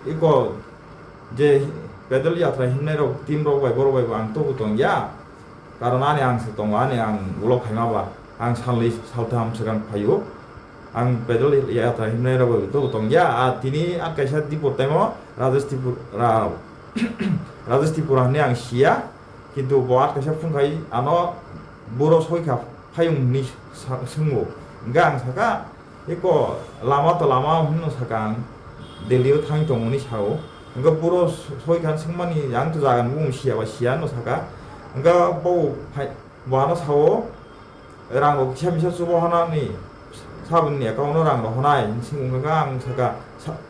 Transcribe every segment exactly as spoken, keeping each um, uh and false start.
Iko je pedal yatra himnai rok, team rok bai, borok bai bo ang tobu tong ya. Karon ani ang se tongo, ani ang ulo phaima ba, ang salni saltham swkang phaio. Ang pedal yatra himnai rok bai tobu tong ya. A tini at kaisa Dipor taimo Rajesh Tripura, Rajesh Tripura hwnwi ang siya. Kintu bo at kaisa phung khai ano buro soi kha phayung hwnwi sa-, swngo. Hwnkhe ang saka, "Eko lama to lama," hwnwi saka ang, "Delhi o thang tongo," hwnwi sao. Hwnkhe buro soi kha swngmani, "Ang to jaga ni bumung siya ba siya," hwnwi saka. Hwnkhe bo phai, bo ano sao, "Rang rok kisa misa chubo hwnani, saboni account o rang rok hwnai," hwnwi swngo. Hwnkhe ang saka, "Sa-,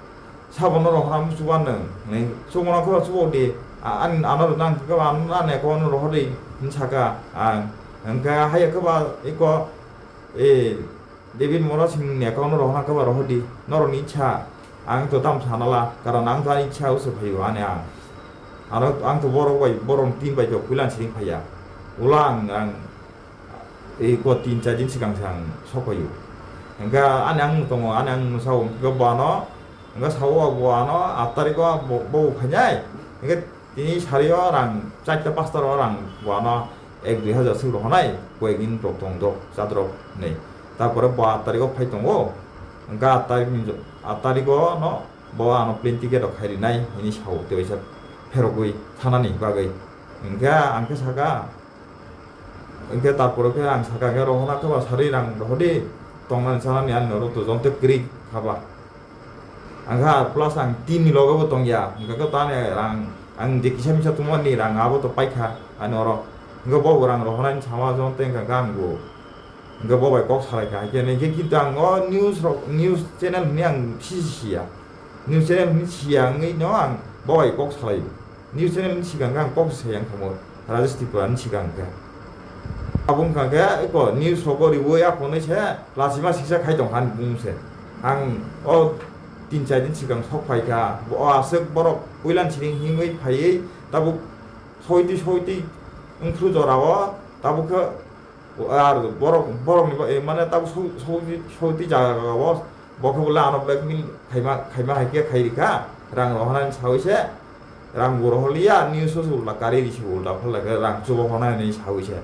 Sabono rohorna muchubano, nai chubona khe chubo di, a-, an-, ano rwna hwnkhe ba ano ani account no rohor di," hwnwi saka ang. Hwnkhe haiya khe ba eko, e, David Mora Singh ni account no rohorna khe ba rohor di, norokni ichha, ang to tamo sana la, karon ang to ani ichha o se phaio ani ang. Ano ang to borok bai, borok ni team bai to puila sini phaiya. Ulo ang, ang, Eko tin char din swkang se ang sok phaio. Hwnkhe ani ang tongo, ani ang sao, hwnkhe bo ano, hwnkhe sao bo ano aat tarikh o bo, bo phainai. Hwnkhe tini sari o rang charta pasta o rang bo ano ek dui hajar swk rohonai, koyek din rok tong dok, chatrok hinwi. Tarpore bo aat tarikh o phai tongo, hwnkhe aat tarikh ni jo-, aat tarikh o no bo ano plane ticket rok khai rinai hinwi sao, tei waisa pherogwi thanani bagwi. Hwnkhe ang khe saka, Hwnkhe tarpore khe ang saka khe rohorna khe ba sari rang rohor di, tongnani chanani ani norok to jontoi kwrwi kha ba. Ang kha plus ang team ni logo bo tong ya, hwnkhe khe to ani rang, ang je kisa misa tongmani rang abo to pai kha ani oro. Hwnkhe bo bo rang rohornani sama jontoi wngkha khe ang bo. Hwnkhe bo bai kok salai kha, hai khe, hwnkhe kintu ang o news rok, news channel hwnwi ang sisi siya. News channel hwnwi siya wngwi no ang bo bai kok salai o. News channel ni sikang khe ang kok se yang khamu, Rajesh Tripura ni sikang khe. Abo wngkha khe eko news rogo riwi aphunwi se lachima sisa khai tong kha ani bung se. Ang o tin char din sikang sok phai kha, o aswk borok puila ni siring himwi phaiwi tabuk soitwi soitwi wngthru jora o tabuk khe Ar borok, borokni ba-, e, mane tabuk sou-, soudi, soudi jaga o bo khe bole ano blackmail khaima, khaima hai khe khai rikha, rang rohornani sawi se, rang bo rohorliya, news o se ulta kari risi ulta phalai khe rang chubo hwnani sawi se.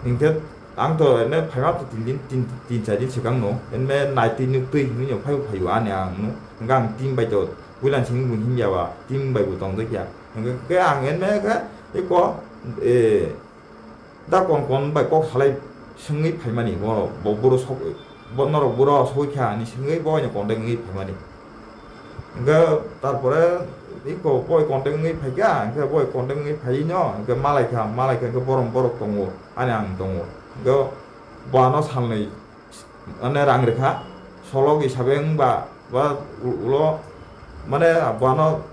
Hinkhe ang to ene phaima to tin din, tin, tin char din swkang no, ene naitwi nuktwi hinwi no phai phaio ani ang no, hwnkhe ang team bai to puila simi bo himya ba, team bai bo tongjakya, hwnkhe ang ene khe eko, e, Da kon kon bai kok salai swngwi phaimani, bo, bo buro sok, bo norok buro soi kha ani swngwi bo bai contact wngwi phaimani. Hwnkhe tarpore iko boi contact wngwi phaikha, hwnkhe boi contact wngwi phaiwi no, hwnkhe malai kha, malai kha, hwnkhe borom borok tongo, ani ang tongo. Hwnkhe bo ano salnwi, mane rang rwkha, solok hisabe wngba, ba u-, ulo, mane bo ano,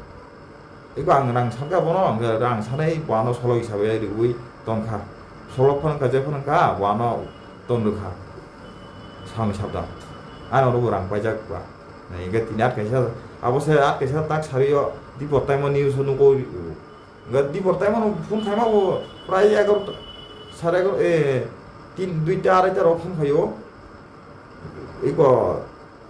iko ang rang sankha bono, hwnkhe rang sanai bo ano solok hisabe riwi tongkha. Solok phano wngkha, je phano wngkha, bo ano ton rwkha. Salni sabda. Ano rwbo rang paijak ba. Hwnkhe tini at kaisa, abo se at kaisa tak sari o, Dipor taimo news o nugo. Hwnkhe Dipor taimo no phone khaima bo prai egarota, sare egarota, eh, tin, duita, araita rok phone khaio. Iko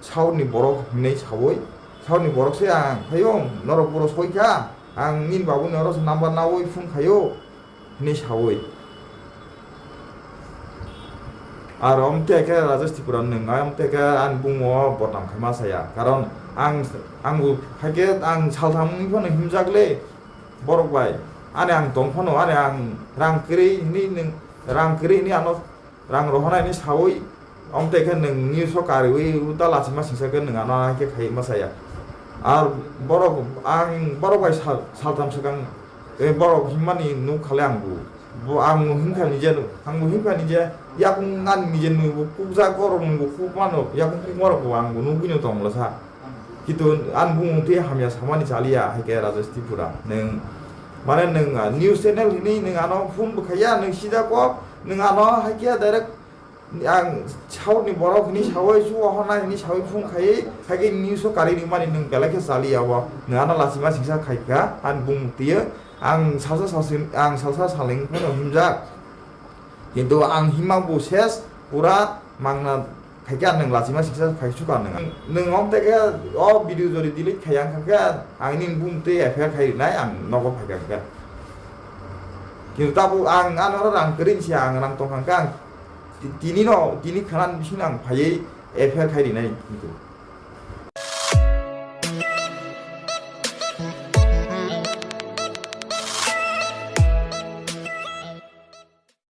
South ni borok hinwi sawi, South ni borok se ang phaio, norok buro soi kha, ang nini babu ni oro se number nawi phone khaio, hinwi sawi. Aro omte khe Rajesh Tripura nwng, omte khe ani bumung o bodnam khaima saya. Karon ang, ang bo hai khe ang saltham wngwi phano himjak le borok bai. Ani ang tong phano, ani ang rang kwrwi hinwi nwng, rang kwrwi hinwi ano rang rohornani sawi, omte khe nwng news o kariwi uta lachima singsa khe nwng ano hai khe khai ma saya. Ar borok, ang borok bai sal-, saltham swkang, eh, borok himmani nuk khale ang bo. Bo ang bo hinkha nije, ang bo hinkha nije, yakung ani nije nwi bo kukjak, borok nwi bo kuk mano, yakung kuk borok bo ang bo nugwi no tong lasa. Kintu ani bumung twi hamya samani chaliya, hai khe Rajesh Tripura. Nwng, mane nwng, ah, news channel hinwi nwng ano phone bo khaiya, nwng sida kok, nwng ano hai khe direct ang South ni borok hinwi sawi, chuwa hona hinwi sawi phone khaiwi, hai khe news o kari rimani nwng belai khe chaliya bo. Nwng ano lachima singsa khai kha, ani bumung twiyo. Ang salsa salsi, ang salsa saleng phano himjak. Kintu ang himma bo ses, pura mangna Khe ang nwng lachima siksa khai suka nwng. Nwng om teke o video jodi delete khai ang khe ang nini bumung twi F I R khai rinai ang nogo phai kha khe. Kintu tabuk ang ano rang kwrwi si ang rang tong kha ang ti-, tini no tini khana bising ang phaiwi F I R khai rinai kintu.